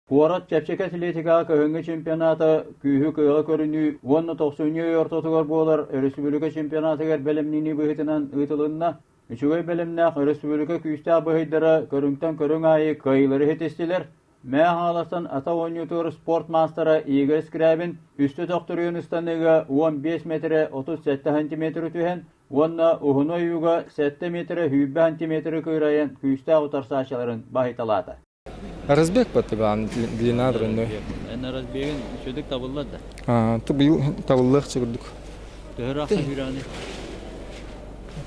Куорат чэпчэки атлетикаҕа кыһыҥҥы чемпионата күүһү-кыаҕы көрүнүү уонна тохсунньу ый ортотугар буолар өрөспүүбүлүкэ чемпионатыгар бэлэмнэнии быһыытынан ыытылынна. Үчүгэй бэлэмнээх өрөспүүбүлүкэ күүстээх быһыйдара көрүҥтэн көрүҥ аайы кыайыылары ситистилэр. Мэҥэ Хаҥаластан ата оонньуутугар спорт маастара Игорь Скрябин үстэ төхтөрүйэн ыстаныыга 15 миэтэрэ 37 сантиметры түһэн уонна уһуну ойууга 7 миэтэрэ 20 сантиметры кыырайан күүстээх утарсааччыларын баһыйталаата. Разбег баттыбаан длина дрынной. Эн разбегин үчүгдүк табыллар да? А, быйыл табыллыахча курдук. Төһө ыраахта сүүрэҕиний?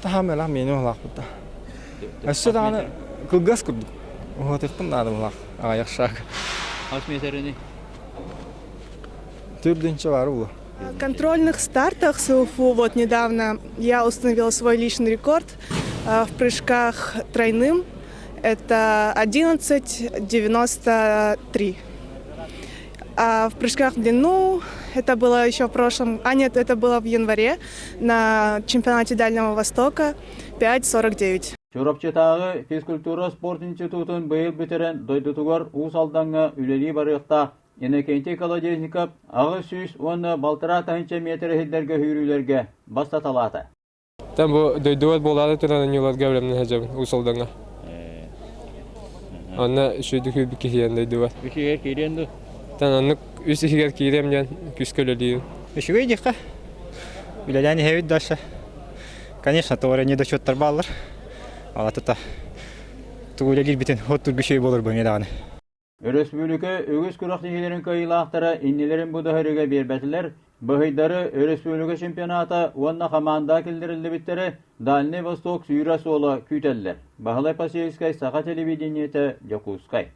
Таһам элах миэнэ уһалаахпыт да. Өссө даҕаны кылгас курдук. Уһатыахпын наада булаах аҕыйах шаг. Хас метрини? Төрдүнчэ баар буолуо. Контрольных стартах с УФУ вот недавно я установила свой личный рекорд в прыжках тройным. Это 11,93. А в прыжках в длину это было еще в прошлом, а нет, это было в январе на чемпионате Дальнего Востока 5,49. Чурапчытааҕы физкультура спорт институтун быйыл бүтэрэн дойдутугар Уус Алдаҥҥа үлэлии барыахтаах Иннокентий Колодезников 800 уонна балтараа тыһыынча миэтэрэ иһиллэргэ сүүрүүлэргэ бастаталаата. Там бу дойдубар буолаары туран анньыыларга бэлэмнэһэ сылдьабын Уус Алдаҥҥа. Онно үчүгэйдик күүрбүт киһиэн дойдубар. Үс иһигэр киириэн дуу? Тан оннук үс иһигэр киириэм диэн күүскэ үлэлиибин. Үчүгэй диэххэ. Үлэлээн иһэбит дальше. Конечно, тоҕо эрэ недочеттар бааллар. Ала тута тугу үлэлиирбитин оттургу үчүгэй буолар бу эмиэ даҕаны. Өрөспүүбүлүкэ үгүс күрэхтэһиилэрин кыайыылаахтара иннилэрин бу да биэрбэтилэр, быһыйдары өрөспүүбүлүкэ чемпионата уонна хамаандаҕа киллэриллибиттэрэ Дальнай Восток сүүрэ суола күүтэллэр. Баһылай Посельскай, Саха телевидениетэ, Дьокуускай.